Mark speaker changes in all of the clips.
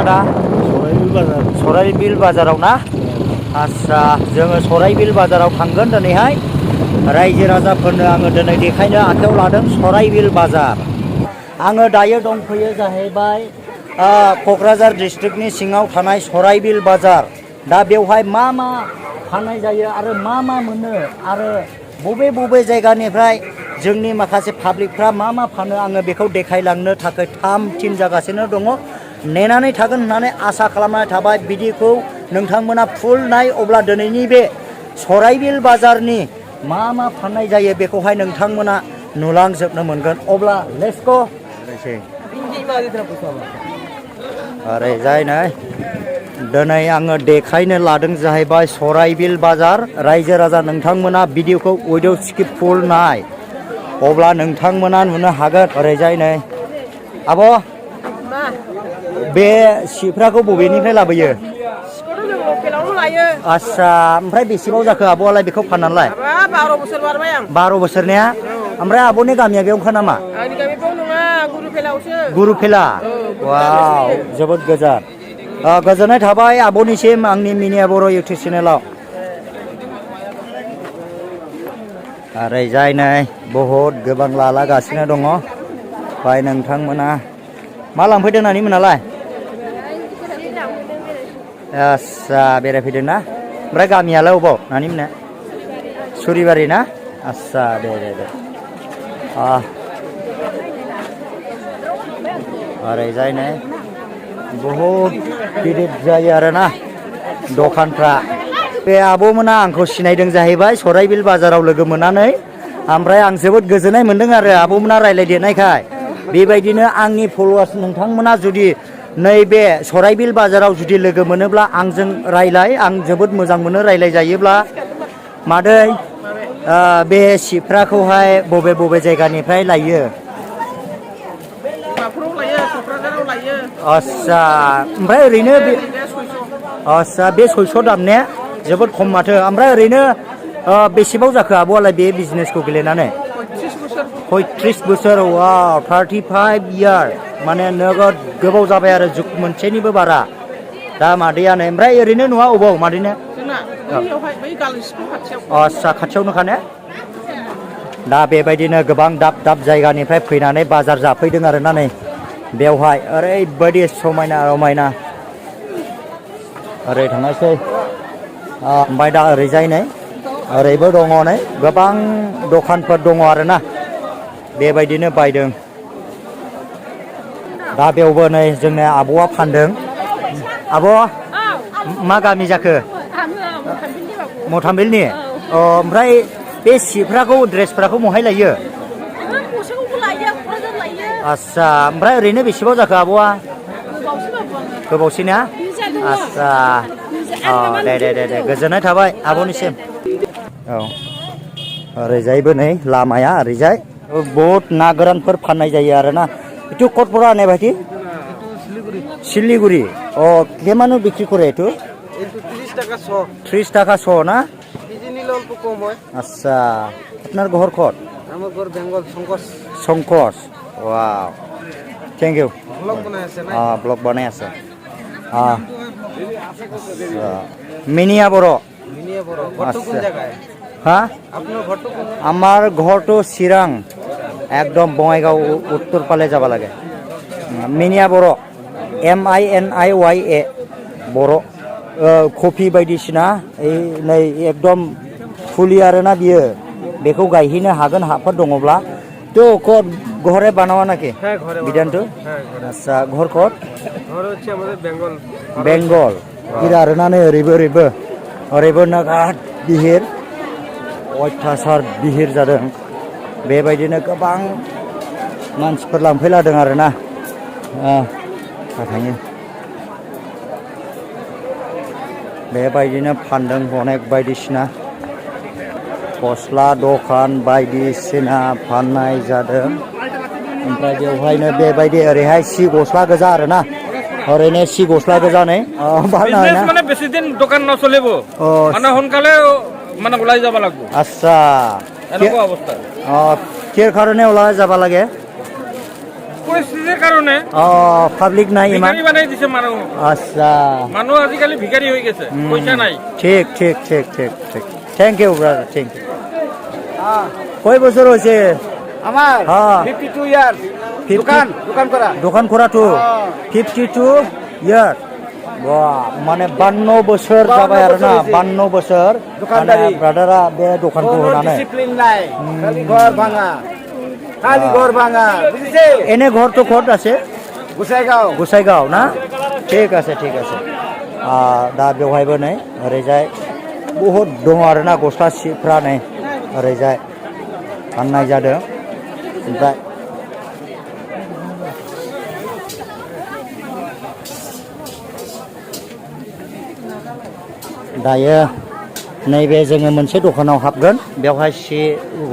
Speaker 1: दा
Speaker 2: सराइबिल बाजाराव ना आच्छा जोङो सराइबिल बाजाराव थांगोन दिनैहाय रायजो राजाफोरनो आङो दिनै देखायनो आखायाव लादों सराइबिल बाजार आङो दायो दंफैयो जाहैबाय क'क्राझार डिस्ट्रिक्टनि सिङाव थानाय सराइबिल बाजार दा बेवहाय मा फाननाय जायो आरो मा मोनो आरो बबे बबे जायगानिफ्राय जोंनि माखासे पाब्लिकफ्रा मा फानो आङो बेखौ देखायलांनो थाखाय थाम थिम जागासिनो दङ नेनानै थागोन होननानै आसा खालामनाय थाबाय भिडिअखौ नोंथांमोना फुल नाय अब्ला दिनैनि बे सराइबिल बाजारनि मा फाननाय जायो बेखौहाय नोंथांमोना नुलांजोबनो मोनगोन अब्ला लेट्स गो ओरैजाय नै दिनै आङो देखायनो लादों जाहैबाय सराइबिल बाजार रायजो राजा नोंथांमोना भिडिअखौ उइदाउट स्किप फुल नाय अब्ला नोंथांमोना नुनो हागोन ओरैजाय नै आब' बे सिफ्राखौ बबेनिफ्राय लाबोयो आच्छा ओमफ्राय बेसेबां जाखो आब'आलाय बेखौ फाननानैलाय
Speaker 1: 12 बोसोर बारबाय आं
Speaker 2: 12 बोसोरनिया ओमफ्राय आब'नि गामिया बेयावनोखा नामा
Speaker 1: आंनि गामि बेयाव नङा गुरुफेलावसो
Speaker 2: गुरुफेला वाव जोबोद गोजान गोजोननाय थाबाय आब'निसिम आंनि मिनिया बर' इउटुब चेनेलाव ओरैजाय नै बहुद गोबां लागासिनो दङ ओमफ्राय नोंथांमोना मा लांफैदों नानि मोनालाय आच्छा बेरायफैदों ना ओमफ्राय गामियालाय अबाव नानि मोना सुरिबारि ना आच्छा दे ओरैजाय नै बहुद गिदिर जायो आरोना दखानफ्रा बे आब'मोना आंखौ सिनायदों जाहैबाय सराइबिल बाजाराव लोगो मोननानै ओमफ्राय आं जोबोद गोजोननाय मोनदों आरो आब'मोना रायज्लायदेरनायखाय बेबायदिनो आंनि फलोवार्स नोंथांमोना जुदि नैबे सराइबिल बाजाराव जुदि लोगो मोनोब्ला आंजों रायलाय आं जोबोद मोजां मोनो रायलाय जायोब्ला मादै बे सिफ्राखौहाय बबे जायगानिफ्राय लायो आच्छा ओमफ्राय ओरैनो बे आच्छा बे 600 दाम ने जोबोद खम माथो ओमफ्राय ओरैनो बेसेबां जाखो आब'आलाय बे बिजनेसखौ गेलेनानै 35 बोसोर वाव 35 इयार माने नोगोद गोबाव जाबाय आरो जुग मोनसेनिबो बारा दा मादैयानो ओमफ्राय ओरैनो न'आ अबाव मादैनो आच्छा खाथियावनोखा ने दा बेबायदिनो गोबां दाब जायगानिफ्राय फैनानै बाजार जाफैदों आरोना नै बेवहाय ओरैबायदि समायना रमायना ओरै थांनायसै ओमफ्राय दा ओरैजाय नै ओरैबो दङ नै गोबां दखानफोर दङ आरोना बेबायदिनो बायदों दा बेयावबो नै जोंना आब'आ फानदों आब' मा गामि जाखो मथामबिलनि ओमफ्राय बे सिफ्राखौ ड्रेसफ्राखौ महाय लायो आच्छा ओमफ्राय ओरैनो बेसेबां जाखो आब'आ गोबावसैना आच्छा दे गोजोननाय थाबाय आब'निसिम औ ओरैजायबो नै लामाया ओरैजाय बहुत ना गोरानफोर फाननाय जायो आरोना इटु कटपरा होननाय बायदि सिलिगुरि केमानो बिक्रि करे इटु 30 টাকা শ না আচ্ছা আপনার ঘর কত
Speaker 1: আমার ঘর বেঙ্গল
Speaker 2: সংকোচ ওয়াও থ্যাংক ইউ ব্লগ বানাই আছে মিনিয়া বড় হ্যাঁ আমার ঘরটো চিরাং একদম বঙাইগাঁও উত্তর পালে যাব লাগে মিনিয়া বড় MINIYA বড় कफि बायदिसिना नै एकदम फुलि आरोना बियो बेखौ गायहैनो हागोन हाफोर दङब्ला तो घरे बानावा नाকি बिदानतो आच्छा घर कत
Speaker 1: घर হচ্ছে আমাদের
Speaker 2: बेंगल गिरा आरोना नै ओरैबो नोगोद बिहिर अयथासार बिहिर जादों बेबायदिनो गोबां मानसिफोर लांफैलादों आरोना थाङो बेबायदिनो फानदों अनेक बायदिसिना गस्ला दखान बायदिसिना फाननाय जादों ओमफ्राय बेवहायनो बेबायदि ओरैहाय सि गस्ला गोजा आरोना ओरैनो सि गस्ला गोजा नै
Speaker 3: बिजनेस माने बेसि दिन दकान नचलिब माने हनकाले माने ওলাই যাব লাগব
Speaker 2: আচ্ছা
Speaker 3: এনেকুৱা অৱস্থা
Speaker 2: কিৰ কাৰণে ওলাই যাব লাগে
Speaker 3: পৰিস্থিতিৰ কাৰণে
Speaker 2: পাব্লিক নাই ইমান
Speaker 3: ভিখাৰী বনাই দিছে মানুহ
Speaker 2: আচ্ছা
Speaker 3: মানুহ আজিকালি ভিখাৰী হৈ গৈছে পইচা নাই
Speaker 2: ঠিক ঠিক ঠিক ঠিক ঠিক thank you brother thank you কয় বছর হয়েছে
Speaker 1: আমার
Speaker 2: হ্যাঁ
Speaker 1: 52 ইয়ার্স দোকান করা
Speaker 2: দোকান করা তো 52 ইয়ার মানে 52 বছর যাবে আর না 52 বছর
Speaker 1: দোকানদারি
Speaker 2: ব্রাদারা বে দোকানকে হনানে
Speaker 1: ডিসিপ্লিন নাই খালি ঘর ভাঙা বুঝিছে
Speaker 2: এনে ঘর তো কত আছে
Speaker 1: গোসাইগাঁও
Speaker 2: গোসাইগাঁও না ঠিক আছে दा बेवहायबो नै ओरैजाय बहुद दङ आरोना गस्ला सिफ्रा नै ओरैजाय फाननाय जादों ओमफ्राय दायो नैबे जोङो मोनसे दखानाव हाबगोन बेवहाय सि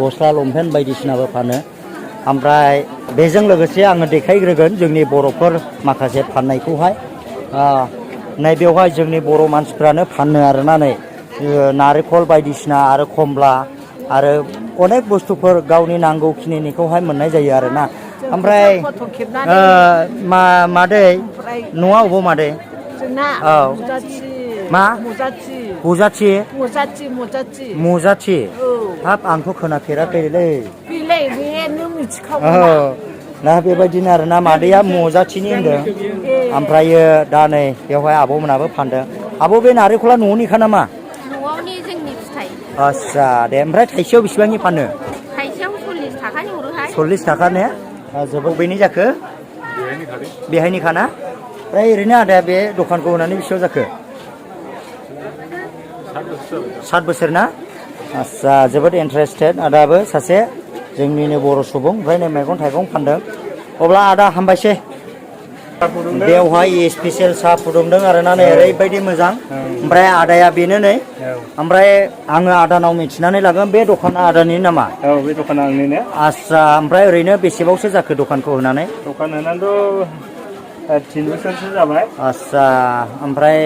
Speaker 2: गस्ला लंपेन्ट बायदिसिनाबो फानो ओमफ्राय बेजों लोगोसे आङो देखायग्रोगोन जोंनि बर'फोर माखासे फाननायखौहाय नै बेवहाय जोंनि बर' मानसिफ्रानो फानो आरोना नै नारेंखल बायदिसिना आरो खमला आरो अनेक बुस्थुफोर गावनि नांगौखिनिखौहाय मोननाय जायो आरोना ओमफ्राय मादै न'आ अबाव मादै औ मा मुजाथि हाब आंथ' खोनाफेराखैलै ना बेबायदिनो आरोना मादैया मुजाथिनि होनदों ओमफ्रायो दा नै बेवहाय आब'मोनाबो फानदों आब' बे नारेंखला न'निखा नामा
Speaker 4: न'आवनि जोंनि फिथाइ
Speaker 2: आस्सा दे ओमफ्राय थाइसेयाव बेसेबांनि फानो
Speaker 4: थाइसेयाव 40 थाखानि हरोहाय
Speaker 2: 40 थाखा ने जोबोद बेनि जाखो बेहायनिखा ना ओमफ्राय ओरैनो आदाया बे दखानखौ होनानै बेसेबां जाखो 7 बोसोर ना आस्सा जोबोद इन्टारेस्टेड आदाबो सासे जोंनिनो बर' सुबुं ओमफ्राय नै मैगं थाइगं फानदों अब्ला आदा हामबायसै बेवहाय स्पेसियेल साहा फुदुंदों आरोना नै ओरैबायदि मोजां ओमफ्राय आदाया बेनो नै ओमफ्राय आङो आदानाव मिथिनानै लागोन बे दखाना आदानि नामा
Speaker 5: औ बे दखाना आंनिनो
Speaker 2: आस्सा ओमफ्राय ओरैनो बेसेबांसो जाखो दखानखौ होनानै
Speaker 5: दखान होनानैथ' 3 बोसोरसो जाबाय
Speaker 2: आस्सा ओमफ्राय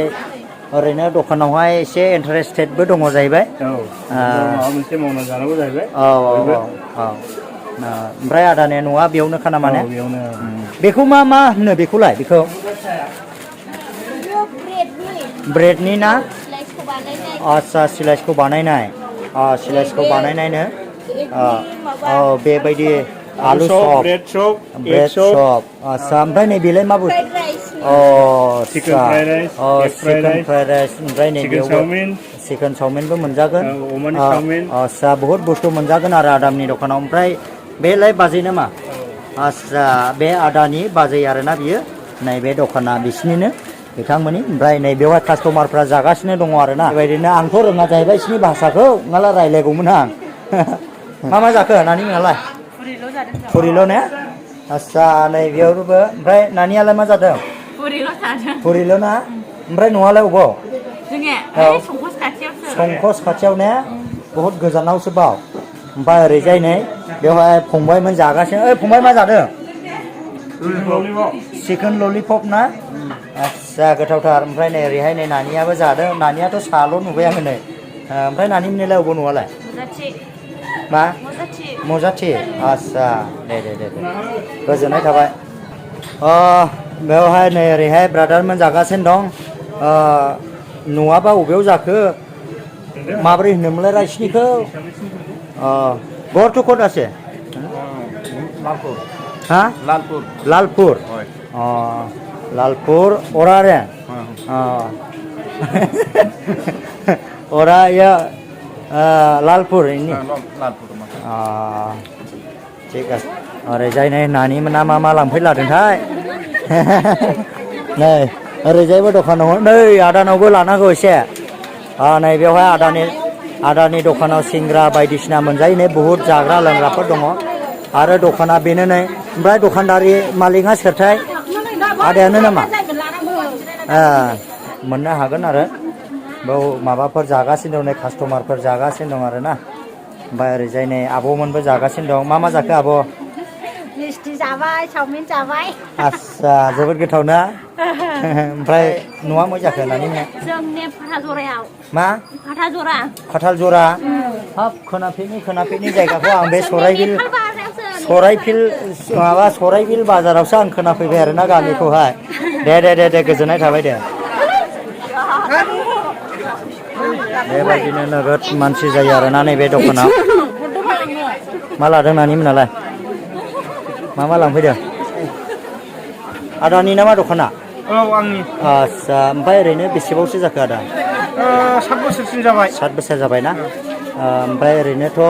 Speaker 2: ओरैनो दखानावहाय एसे इन्टारेस्टेडबो दङ जाहैबाय
Speaker 5: माबा मोनसे मावना जानांगौ जाहैबाय
Speaker 2: औ ओमफ्राय आदानि न'आ बेयावनोखा नामा ने
Speaker 5: बेयावनो
Speaker 2: बेखौ मा होनो बेखौलाय बेखौ ब्रेडनि ना आस्सा सिलाइसखौ बानायनायनो बेबायदि आलु चप ब्रेड चप आस्सा ओमफ्राय नै बेलाय मा बुस्थु
Speaker 5: चिकेन फ्राइड राइस
Speaker 2: ओमफ्राय नै बेयावबो चिकेन चावमिनबो मोनजागोन आस्सा बहुत बुस्थु मोनजागोन आरो आदामनि दखानाव ओमफ्राय बेलाय बाजै नामा आस्सा बे आदानि बाजै आरोना बियो नैबे दखाना बिसिनिनो बिथांमोननि ओमफ्राय नै बेवहाय कास्टमारफ्रा जागासिनो दङ आरोना बेबायदिनो आंथ' रोङा जाहैबाय बिसिनि भाषाखौ नङाब्ला रायलायगौमोन आं मा जाखो नानि मोनालाय फुरिल' ने आस्सा नै बेयावबो ओमफ्राय नानियालाय मा जादों फुरिल' ना ओमफ्राय न'आलाय अबाव संकस खाथियाव ने बहुत गोजानावसो बाव ओमफ्राय ओरैजाय नै बेवहाय फंबायमोन जागासिनो फंबाय मा जादों चिकेन ललिपप ना आस्सा गोथावथार ओमफ्राय नै ओरैहाय नै नानियाबो जादों नानियाथ' साल' नुबाय आङो नै ओमफ्राय नानि मोननिलाय अबाव न'आलाय मा मजाथि आस्सा दे गोजोननाय थाबाय बेवहाय नै ओरैहाय ब्रादारमोन जागासिनो दं न'आबा अबेयाव जाखो माबोरै होनोमोनलाय रायसिनिखौ गरथ' कत আছে हाँ लालपुर लालपुर ओरा रे ओरा या लालपुर ठीक है ओरैजाय नै नानि मोना मा लांफैलादोंथाय नै ओरैजायबो दखानाव नै आदानावबो लानांगौ एसे नै बेवहाय आदानि दखानाव सिंग्रा बायदिसिना मोनजायो नै बुहुद जाग्रा लोंग्राफोर दङ आरो दखाना बेनो नै ओमफ्राय दखानदारि मालिकआ सोरथाय आदायानो नामा मोननो हागोन आरो बेव माबाफोर जागासिनो दं नै कास्टमारफोर जागासिनो दं आरोना ओमफ्राय ओरैजाय नै आब'मोनबो जागासिनो दं मा जाखो आब'
Speaker 4: मिस्टि जाबाय चावमिन जाबाय
Speaker 2: आस्सा जोबोद गोथाव ना ओमफ्राय न'आ मा जाखो नानि मोना
Speaker 4: जोंनि फाथाजरायाव
Speaker 2: मा
Speaker 4: फाथाजरा
Speaker 2: हाब खोनाफेरनि जायगाखौ आं बे सराइबिल माबा सराइबिल बाजारावसो आं खोनाफैबाय आरोना गामिखौहाय दे गोजोननाय थाबाय दे बेबायदिनो नोगोद मानसि जायो आरोना नैबे दखानाव मा लादों नानिमोनालाय मा लांफैदों आदानि नामा दखाना
Speaker 5: औ आंनि
Speaker 2: आच्छा ओमफ्राय ओरैनो बेसेबांसो जाखो आदा
Speaker 5: 7 बोसोरसिम जाबाय
Speaker 2: 7 बोसोर जाबाय ना ओमफ्राय ओरैनोथ'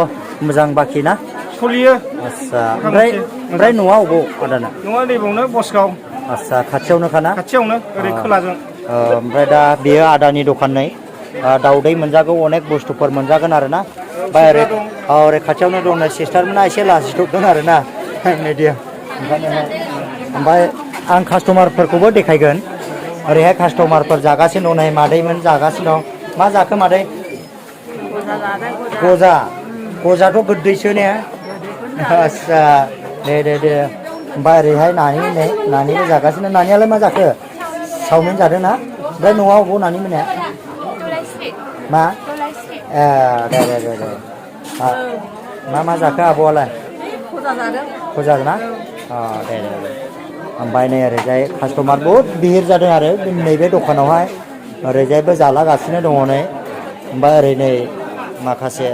Speaker 2: मोजां बाखि ना
Speaker 5: सलियो
Speaker 2: आच्छा ओमफ्राय न'आ अबाव आदाना
Speaker 5: नङा नैबावनो बसगाव
Speaker 2: आच्छा खाथियावनोखाना
Speaker 5: खाथियावनो ओरै खोलाजों
Speaker 2: ओमफ्राय दा बेयो आदानि दखानै दाउदै मोनजागौ अनेक बुस्थुफोर मोनजागोन आरोना ओमफ्राय ओरै खाथियावनो दं सिस्टारमोना एसे लाजिथ'दों आरोना बिदि ओमफ्राय आं कास्टमारफोरखौबो देखायगोन ओरैहाय कास्टमारफोर जागासिनो दं नै मादैमोन जागासिनो दं मा जाखो मादै गजाथ' गोदैसो ने आच्छा दे ओमफ्राय ओरैहाय नानिबो जागासिनो नानियालाय मा जाखो चावमिन जादों ना ओमफ्राय न'आव अबाव नानि मोना मा दे मा जाखो आब'आलाय फुजा ना दे ओमफ्राय नै ओरैजाय कास्टमार बहुद बिहिर जादों आरो नैबे दखानावहाय ओरैजायबो जालागासिनो दङ नै ओमफ्राय ओरै नै माखासे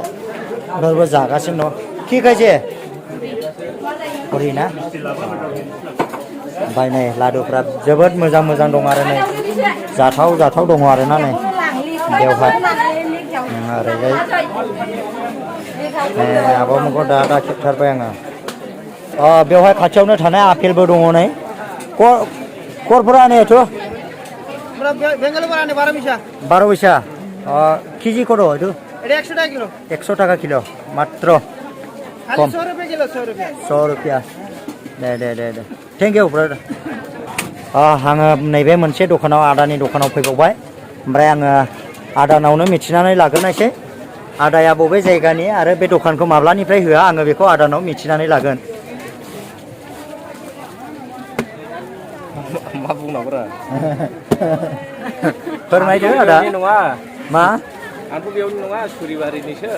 Speaker 2: फोरबो जागासिनो दं কি খাইছে ना ओमफ्राय नै लादुफ्रा जोबोद मोजां दं आरो नै जाथाव दङ आरोना नै बेवहाय ओरैजाय आब'मोनखौ दा खेबथारबाय आङो बेवहाय खाथियावनो थानाय आपेलबो दङ नै करफोरा नेथ'
Speaker 1: बेंगलुरु
Speaker 2: 12 पैसा केजि कत itu
Speaker 1: 100 টাকা কিলো
Speaker 2: 100 টাকা কিলো মাত্র
Speaker 1: খালি 100 रुपए किलो 100 रुपए
Speaker 2: 100 रुपया दे थेंक इउ ब्रादार आङो नैबे मोनसे दखानाव आदानि दखानाव फैबावबाय ओमफ्राय आङो आदानावनो मिथिनानै लाग्रोनायसै आदाया बबे जायगानि आरो बे दखानखौ माब्लानिफ्राय होआ आङो बेखौ आदानाव मिथिनानै लागोन
Speaker 3: मा बुंनांगौरा
Speaker 2: फोरमायदो आदा
Speaker 3: नङा
Speaker 2: मा
Speaker 3: आंथ' बेयावनि नङा सुरिबारिनिसो